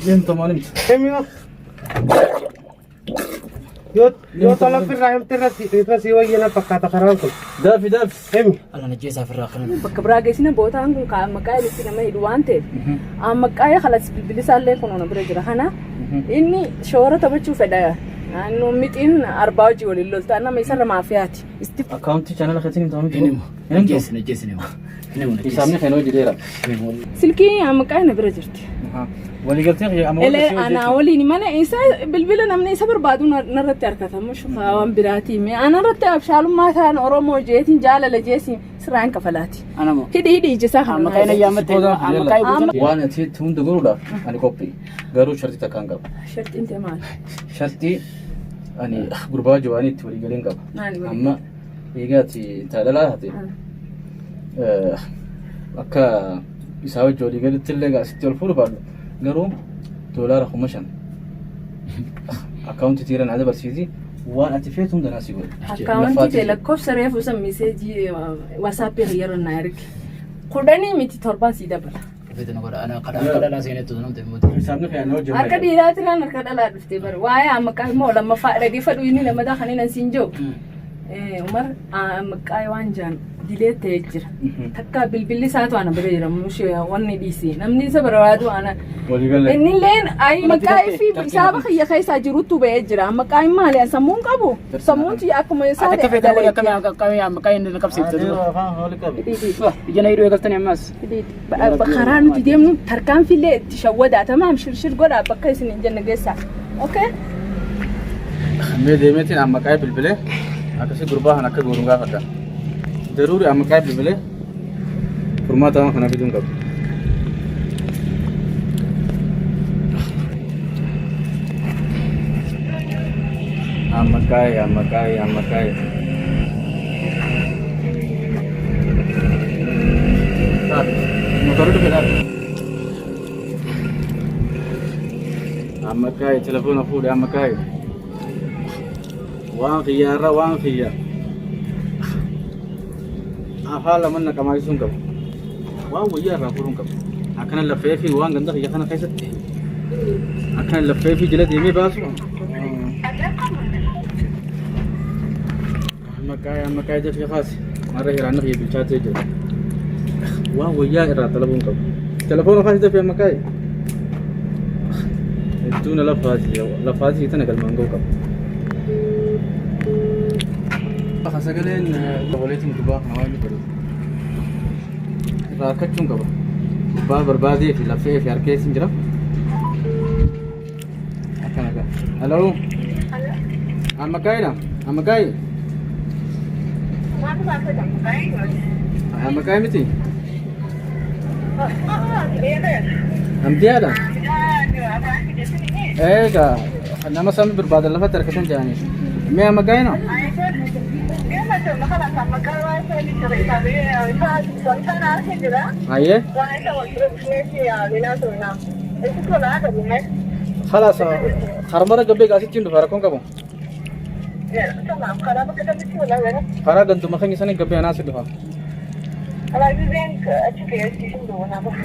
Deemtu maal himtu? Himi yoo yoo tola firraa himte irra si wayya na fakkaata karaan kun. Daafi daafi. Himi. Alla na jeesaa firraa kana. Bakka biraa geessina bootaan kun kaa maqaa itti nama hidhu waan ta'eef. Maqaa kalas bilbilli isaallee kun ona bira jira kana. Inni shoora taphachuu fedha. Naannoo mixiin arbaa hojii waliin loltaa nama isarra maafiyaati. Isti Akkaawuntii chaanala keetiin himtu miti. Hin himu. Na jeesi na jeesi hin himu. Hin himu na jeesi. Hisaabni kan hojii dheera. silkii maqaa na bira jirti. Waliigaltee kiyya amma Elee anaa waliin mana isa bilbila namni isa barbaadu narratti harkata mushukaa waan biraatii mee anarratti abshaalummaa ta'an Oromoo jeetiin jaalala jeetiin sirraan kafalaati. Ana moo. Hidhi hidhi ija isaa Amma kaayina yaammatte amma kaayina Amma- Waan ati itti hunda godhuudhaaf ani qophii. Garuu shartii takka hin qabu. Shartiin ta'e maali? Shartii ani gurbaa jawaanii itti waliigaleen qaba. Maali waliigalee? Amma egaa ati intala taate akka isaa wajji waliigaletti illee egaa sitti ol fuudhu baadhu. Garuu $5,000 akkaawuntii tiiran haa dabarsiiti waan ati feetu hunda naa si godhu. Akkaawuntii ta'e lakkoofsa reefu san miseejii wasaappii kiyyarra naa erge. 10 miti 7 sii dabala. Fitina godha ana kadhaa kadhaa seenettu namti immoo. Hisaabni kee na hojii Harka dhiiraatirraan harka dhalaa dhuftee bara. Waa'ee maqaa immoo lammaffaa dhaggeeffadhu inni lammataa kan inni siin jiru. Umar maqaa waan jaan dilee ta'ee jira. Takka bilbilli isaatu ana bira jira. Mushee wanni dhiisi. Namni isa barbaadu ana. Waliigalee. Inni illeen ayi maqaa fi hisaaba kiyya keessaa jirutu ba'ee jira. Maqaan maali? Sammuun qabu. Sammuun tiyya akkuma isaa Ati akka feetan godhi akkamii akkamii amma kaayina na qabsiifte duuba. Ija na hidhuu eegaltanii ammas. Karaa nuti deemnu tarkaanfiillee itti shawwadaa tamaam shirshir godhaa bakka isin hin jenne geessaa. Okay? Mee deemeetiin amma qaa'ee bilbilee akkasii gurbaa kan akka gooru gaafadha. Daruuri amma qaa'ee bilbilee furmaata waan kana fiduun qabu. Amma qaa'ee amma qaa'ee amma qaa'ee. Motorri dhufe dhaabe. Amma kaa'e telefoona fuudhe amma kaa'e. Waan kiyyaarra waan kiyya. Afaan lama na qamaasisuu hin qabu. Waan wayyaa irraa fuudhuu hin qabu. Akkana laffee fi waan ganda kiyya kana keessatti akkana laffee fi jala deemee baasu. Amma kaa'e amma kaa'e dafii kaasi. Marra hiraanna kiyya bilchaatee jira. Waan wayyaa irraa dalaguu hin qabu. Telefoona kaasi dafii amma kaa'e. Hedduu na lafaasi lafaasi tana galmaan ga'uu qaba. Sagaleen obboleettiin gurbaa kana waan inni godhu irraa harkachuun qaba. Gurbaa barbaadee fi lafee fi harkee sin jira. Akkana gaa. Hello. Amma kaayina? Amma kaayi? Amma kaayi miti? Amdiyaadha? Egaa nama sami barbaadan lafatti harkatan jedhanii. Mee amma kaayina? Ayyee. Khalaas harmara gabbee gaasitti hin dhufa rakkoon qabu. Karaa ganduma keenya sanii gabbee anaa si dhufa.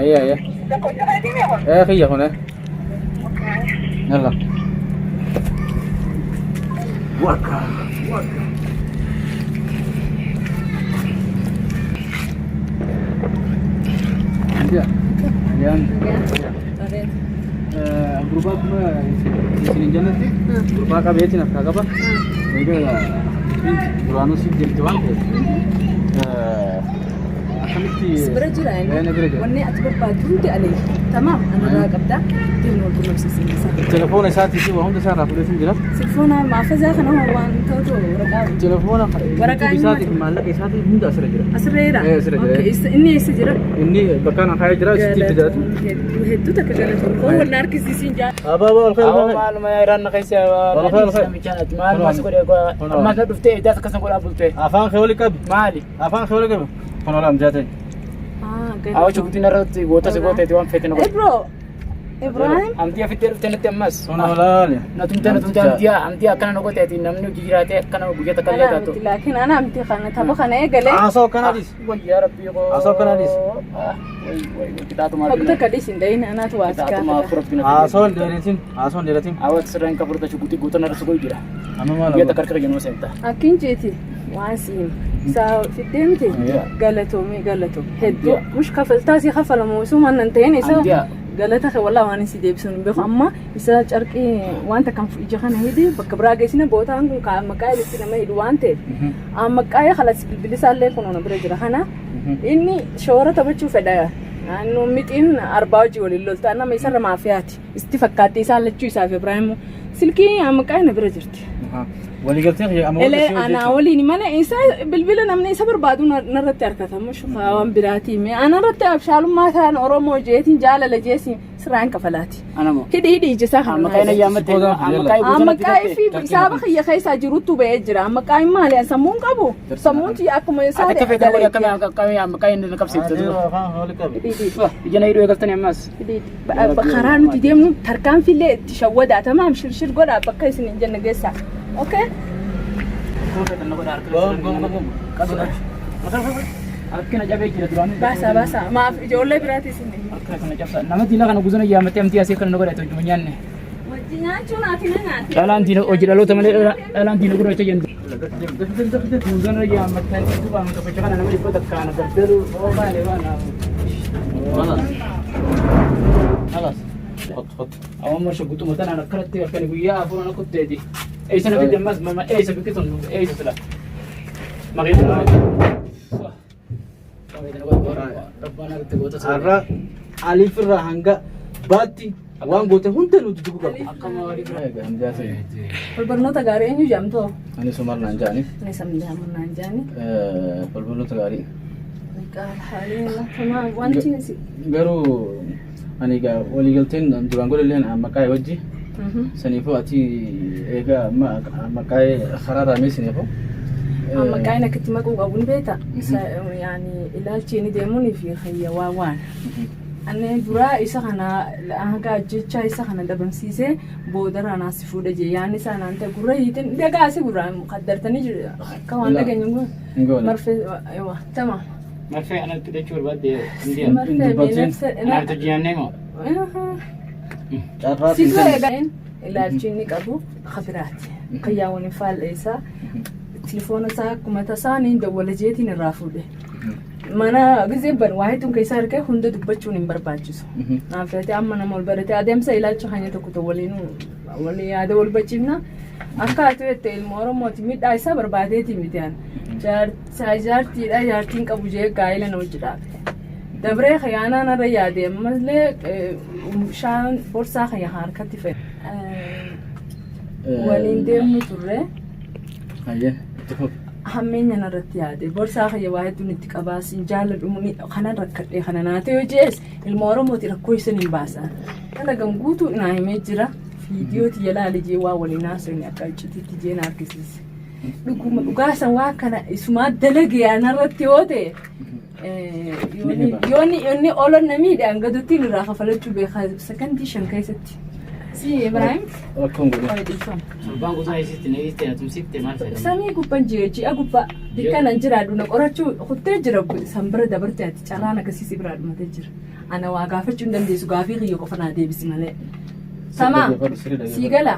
Ayyee ayyee. Ee kiyya kun ee. Yalla. Waka waka. Ya. Ayaan. Gurbaa kuma isin hin jannatti gurbaa qabeetiin harkaa qaba. Egaa duraanuu siif jirti waan ta'eef akkamitti Si bira jira inni. Na bira jira. Wanni ati barbaaddu hundi alee. Tamaam anarraa qabda. Deemnu wal qunnamsiisin isaa. Telefoona isaatii fi waa hunda isaa irraa fuudheetiin jira. Silfoona maafazaa kana hoo waan ta'utu waraqaa. Telefoona Waraqaa YouTube isaatii fi maallaqa isaatii hunda asirra jira. Asirra jira? Eh, asirra jira. Okay, inni eessa jira? Inni bakka kana kaa'ee jira sitti fidaatu. Hedduu hedduu takka galatoon. Koo wal na harkisiisiin jaa. Abaaboo ol Awwa ka'e. maaluma irraan na keessa Wal khair, wal khair. namichaadhaati. Maaluma si godhe ammas na dhuftee ijaas akkasuma godhaa bulte. Afaan kee oli qabi. Maali? Afaan kee oli qabi. Kun ola amjaa ta'e. Ah, Awwa shukutiin irratti goota si gooteeti waan feete na Eh godhe. bro. Ibrahim. Amtii afittee dhuftee natti ammas. Sona olaale. Na tumtee na tumtee amtii amtii akkana na gooteeti namni hojii jiraatee akkana guyyaa takka illee Ana taatu. miti laakiin ana miti kana tapha kana eegalee. Haasoo akkanaadhis. Wayyaa rabbii koo. Haasoo akkanaadhis. Way way qixaatumaa. Hogta kadhis hin dhayin anaatu waa si Qixaatumaa gaafata. afur rabbii na. Haasoo hin dheeratin. Haasoo hin dheeratin. Awwaati sirraan kan furdachu guutuu guutuu narra suguu jira. Amma maal Guyyaa takka harka jennu seenta. Akkin jeeti waan si hima. Isaa fiddee miti galatoomii galatoom hedduu mush kafaltaa si kafalamu osoo waan nan ta'in isa Amdiyaa. galata kee walaa waan si deebisuun hin beeku amma isa carqii wanta kan ija kana hidhi bakka biraa geessina bootaan kun ka maqaa itti nama hidhu waan ta'eef maqaa kalas bilbilli isaallee kun ona bira jira kana inni shoora taphachuu fedha naannoo mixiin arbaa hojii waliin loltaa nama isarra maafiyaati isti fakkaattee isaan lachuu isaaf Ibraahimu silkii maqaa na bira jirti. Waliigalteen kiyya amma Elee anaa waliin mana isa bilbila namni isa barbaadu narratti harkatamu shufaa waan biraatii mee anarratti abshaalummaa ta'an Oromoo jeetiin jaalala jeetiin sirraan kafalaati. Anamo. Hidhi hidhi ija isaa Amma kaayina yaammatte. Amma kaayii guutuu natti Ammaqaa tatte. fi isaaba kiyya keessaa jirutu ba'ee jira. Ammaqaa maali? Sammuun qabu. Sammuun tiyya akkuma isaa Ati akka feete godhi akkamii akkamii amma kaayina na qabsiifte duuba. Ija na hidhuu eegaltanii ammas. Karaa nuti deemnu tarkaanfiillee itti shawwadaa tamaam shirshir godhaa bakka isin hin jenne geessaa. Okay? Akkina cabee jira duraanii. Baasaa baasaa. Maaf ijoollee biraati isin. Akkina kana cabsa. Nama diina kana guzana yaammattee amtii asii kana na godhate hojii nyaanne. Wajji nyaachuun ati na nyaate. Dhalaan diina hojii dhaloota malee dhalaan diina gurraacha jentu. Guzana yaammattee duuba amma tokkicha kana nama dhibba takkaana daldalu oofaa lebaana. خلاص خط خط Awwan marsha guutuu tanaan akkanatti halkanii guyyaa afur ana kutteeti. Eessa na fidde ammas mama eessa biqiltuun eessa sila. Har'a aliif irraa hanga baatti waan goote hunda nuti duguu qabna. Barnoota gaarii eenyu jedhamtoo? Ani Sumar naan jedhani. Ani Samdaa naan jedhani. Balbaloota gaarii. Wanti si. Garuu ani egaa waliigalteen duraan godhe illee maqaa wajji saniifuu ati egaa maqaa karaa raamee saniifuu. Maqaan akkatti maquu qabuun beekta. Yaani ilaalchi inni deemuun fi hayya waa waan. Ani duraa isa kana hanga ajjechaa isa kana dhabamsiisee booda raanaa si fuudha jee yaani isaa naan ta'e gurra hiitin dhagaasi gurraan qaddartanii jiru akka waan dhageenyu kun marfee tama. Marfee anatti jechuu barbaadde. Marfee bineensa. Anatti hojii moo? Carraa Situ eegaan ilaalchi inni qabu khabiraati. Qayyaawwan hin faalleessaa. Telefoona isaa akkuma tasaa niin dawwala jeetiin irraa fuudhe. Mana gisee ban waa hedduun keessaa argee hunda dubbachuun hin barbaachisu. Naaf ta'e amma nama ol barate adeemsa ilaalcha keenya tokko tokko waliin walii yaada wal bachiifna. Akka ati jette ilma Oromooti miidhaa isaa barbaadeeti miti an. Jaartiidha jaartiin qabu jee gaa'ela na hojii dhaabe. Dabree khiyaanaa narra yaade ammallee bishaan borsaa kiyya harkatti fe'e. Waliin deemnu turre. Hayyee itti fufi. Hammeenya narratti yaade borsaa kiyya waa hedduun itti qabaas hin jaalladhu kanan rakkadhee kana naa ta'e jees ilma Oromooti rakkoo isin hin baasan. Dalagan guutuu naa himee jira. Viidiyoo tiyya laali jee waa waliin haasofne akka iccitiitti jee na argisiise. Dhuguma dhugaasan waa kana isumaa dalagee anarratti yoo ta'e yoonni yoonni olon na miidhe hangaduttiin irraa kafalachuu beekaa sekondii 5 keessatti. Si Ibrahim. Rakkoon godhe. Gurbaan guutuu eessitti na eessite na tumsifte maal fayyadamu? Samii gubbaan jira ji'a gubbaa bikka nan jiraadhu na qorachuu kuttee jira san bira dabarte ati carraan akkasii si biraa dhumatee jira. Ana waa gaafachuu hin dandeessu gaafii kiyya qofa naa deebisi malee. Samaa sii gala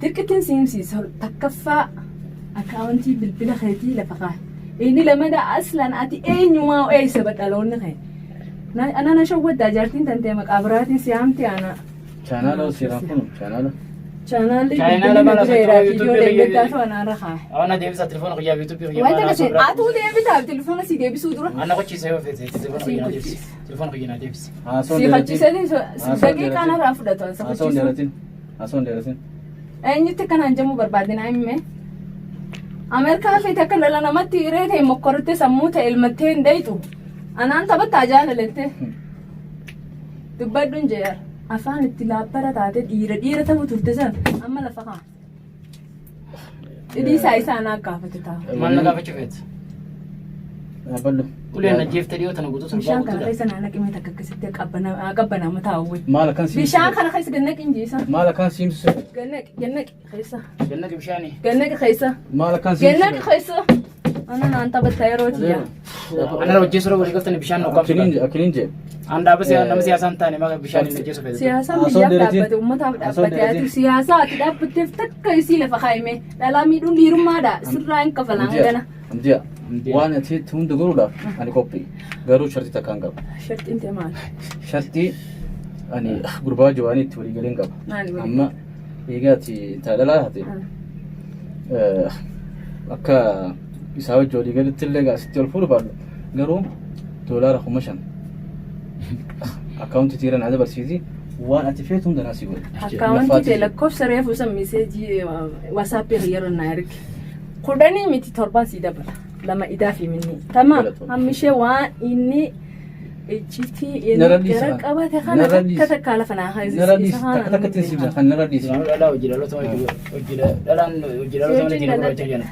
dirqittiin si himsiisa takkaffaa akkaawuntii bilbila keetii lafa kaa'e. Inni lamada aslan ati eenyumaa eessa badhaloonni kee. Ana na shawwaddaa jaartiin tantee maqaa biraatiin si haamti ana. Chaanaala seeraan kunu chaanaala. Chaanaalli Chaanaala bilbilli mala na bira socho'uu viidiyoo YouTube deeggartaatu anaarra kaa'e. Awwan deebisa telefoona kiyyaa YouTube kiyyaa. Wanta kasi atuu deebitaaf telefoona si deebisuu dura. Ana qochiisa yoo feete telefoona kiyyaa deebisi. Telefoona kiyyaa deebisi. Haasoon Si dheeratin. fachiisanii daqiiqaa narraa fudhatu an Haasoon safachiisu. dheeratin. Haasoon dheeratin. Eenyutti akkanaan jemuu barbaadde naa himee? Ameerikaa feete akka dhala namatti hiree ta'e mokkorottee sammuu ta'e ilmattee hin deeyitu. Anaan taphattaa jaalalattee. Dubbadhuun jeera. Afaan itti laabbara taate dhiira dhiira ta'uu turte san amma lafa kaa. Dhidhii isaa isaa anaa gaafate ta'a. Maal na gaafachuu feete? Dhaabbadhu. Uleen ajjeeftee dhiyoo tana guutuu sarbaa Bishaan kana guutuudha. keessa naa naqime takka akkasitti qabbanaa mataa hawwe. Maal akkan siimsisu? Bishaan kana keessa gad naqi injiisa. Maal akkan siimsisu? Gad naqi gad naqi keessa. Gad naqi bishaanii. Gad naqi keessa. Maal akkan Gad siimsisu? naqi keessa. Ana naan taphatta yeroo tiyya. Ana hojjeessu walii galtanii bishaan nu Akkiniin qabsu. je akkiniin je. An dhaaba siyaa nama siyaasaa hin taane maka bishaan hin ajjeesu feetu. Siyaasaan Haasoo biyyaaf dheeratiin. dhaabbate uummataaf Haasoo dhaabbate ati dheeratiin. siyaasaa ati dhaabbatteef takka isii lafa kaa'ime dhalaa miidhuun dhiirummaadha sirraa hin kafalaan gana. Amdiya. Amdiya. Waan ati itti hunda godhuudhaaf ani qophii. Garuu shartii takkaan qaba. Shartiin tee maali? Shartii ani gurbaa jawaanii itti walii galeen qaba. Maali walii Amma eegaa ati intala dhalaa taate akka isaa wajji walii galitti illee sitti ol fuudhu baadhu. Garuu $5,000 akkaawuntii tiira naa dabarsiiti waan ati feetu hunda naa si godha. Akkaawuntii tee lakkoofsa reefu san miseejii wasaappii kiyyarra naa ergi. Kudhanii miti torbaan sii dabala. Lama idaa fi minni. Tamaam Galatoom. hammi ishee waan inni iccitii inni Narra dhiisi gara kana. qabate kana Narra takka dhiisi. takkaa lafa naa haa Narra dhiisi takka takkatti si ibsa kan narra dhiisi. Dhalaa hojii dhaloota hojii dhalaan hojii dhaloota malee diina gurraacha jenna.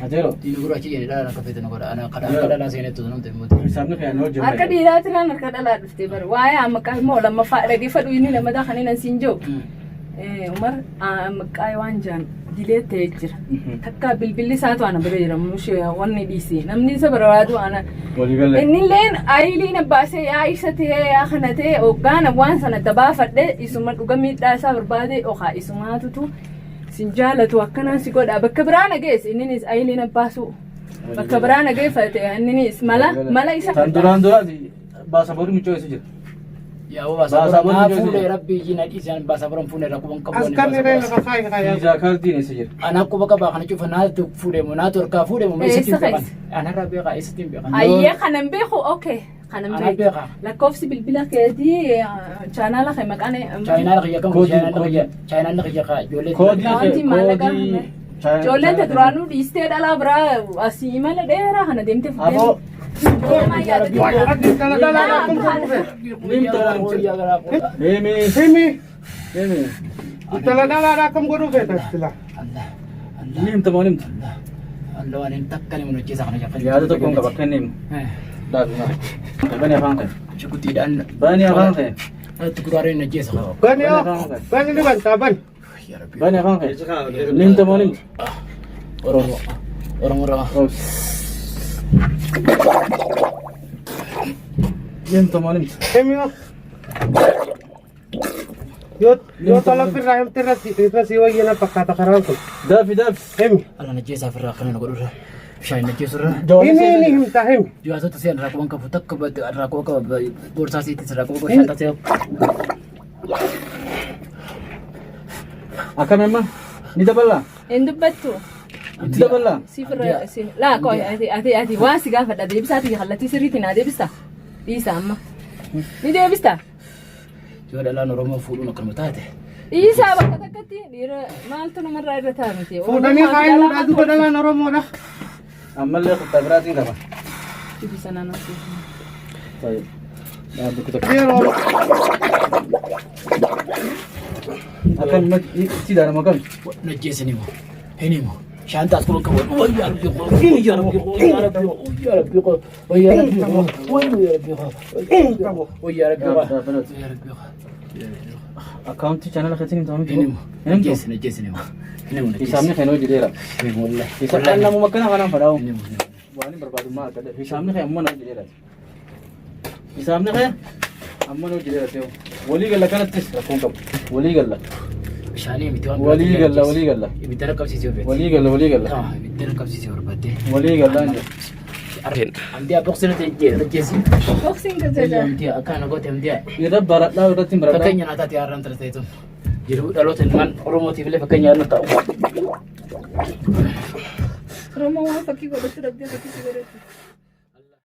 Ateero Diina gurraacha jenna dhalaan akka feetan godha. Ana akka dhalaa seenettu namti immoo. hisaabni kee na hojii Harka dhiiraatirraan harka dhalaa dhuftee bara. Waa'ee ammaqaa immoo lammaffaa dhaggeeffadhu inni lammataa kan inni siin jiru. Umar ammaqaa waan jaan dilee ta'ee jira. Takka bilbilli isaatu ana bira jira mushee wanni dhiise namni isa barbaadu ana. Walii galee. Innilleen ayiliin abbaasee yaa isa ta'ee yaa kana ta'ee hoggaana waan sana dabaafadhe isuma dhuga miidhaa isaa barbaade okaa isumaatutu sin jaalatu akkanaan si godha bakka biraa na geesse inninis ayiliin abbaasuu bakka biraa na geeffate inninis mala mala isa Tan duraan duraati baasaboorri miccoo eessa jira? Yaa baasaboora naa fuudhee rabbii jina dhiisaan baasaboora fuudhee rakkoo qabu. As kan irree lafa kaayi kaayaa. Viizaa kaardiin eessa jira? Ana quba qabaa kana cufa naatu fuudhee moo naatu harkaa fuudhee moo eessatti Eessa hin beekan? keessa? Anarraa beekaa eessatti hin beekan? Ayyee kanan beeku okay kanan Ana beeku beeka. lakkoofsi bilbila keetii chaanaala kee maqaan Chaayinaan kiyya kam? Koodii, Chaayinaan koodii. kiyya Chaayinaan kiyya kaa ijoollee. Koodii Akkaawuntii maallaqa koodii. Ijoolleen ta duraanuu dhiistee dhalaa biraa asii imala dheeraa kana deemtee fuutee. Aboo. Ati intala dhalaadha akkam godhuu feeta? Deemi. Himi Deemi. intala dhalaadha akkam godhuu feeta sila? Ni himta moo ni himta? Allah waan hin takka ni hojjeessa kana jakka. Yaada tokkoon qaba akka inni himu. Dhaabi maal. Bani afaan kee. Shukutiidhaan. Bani afaan kee. Itti guraareen hin ajjeessa. Bani yoo bani ni bantaa bani. Bani afaan kee. Ni himta moo ni himta? Oromoo. Oromoo rama. Ni himta moo ni himta? Himi yoo. Yoo yoo tola firraa himte irra si irra si wayya na fakkaata karaan kun. Daafi daafi. Himi. Allah na ajjeesaa firraa akkana na godhurra. Bishaan hin ajjeesurra. Himi ni himta himi. Jawaasota si irraa quban qabu takka irraa quban qaba boorsaa siittis irraa quban qaba shantaa si Akkam amma? Ni dabala? Hin dubbattu. Itti dabala? Siif irra si laa qoy ati ati ati waan si gaafadha deebisaati kallattii sirriitti naa deebista. Dhiisa amma. Ni deebista. Yoo dhalaan Oromoo fuudhuun akkanuma taate. Dhiisaa bakka takkatti dhiira maaltu namarraa irra ta'a miti. Fuudhanii kaayuudha duuba dhalaan Oromoodha. Ammallee kuttaa biraatiin qaba. Fidi sanaan asii. Tayyib. Dhaabbi kutaa. Yeroo Akkam itti daanama kam? Na ajjeesani moo? Hin himu. Shantaa quban qabu. Wayyaa rabbi koo. Wayyaa rabbi koo. Wayyaa rabbi koo. Wayyaa rabbi koo. Wayyaa rabbi koo. Wayyaa rabbi koo. Wayyaa rabbi koo. Wayyaa rabbi koo. Akkaawuntii chaanala keetiin himta Hin himu. Hin himtu? Ajjeesani ajjeesani moo? Hin himu. Hisaabni kee noo jedheera. Hin himu wallahi. Hisaabni namuma akkana kanaan fadhaa'u. Hin himu. Waan hin barbaadummaa argadhe. Hisaabni kee ammoo noo jedheera. Hisaabni kee ammoo noo jedheera ta'u. Walii galla kanattis rakkoon qabu. Walii galla. Bishaanii miti waan Walii galla walii galla. Ibidda rakkabsiisee ofiiti. Walii galla walii galla. Ibidda rakkabsiisee barbaadde. Walii galla hin jedhu. Amdiyaa boksii nuti ajjeesi. Boksiin gazeedha. Amdiyaa akkana goote amdiyaa. Irra baradhaa irratti hin baradhaa. Fakkeenya naa taate har'aan tana ta'e tun. Jiruu dhaloota ilmaan Oromootiif illee fakkeenya nu ta'u. Oromoo waan fakkii godhachuu dhabdee fakkii si godhachuu.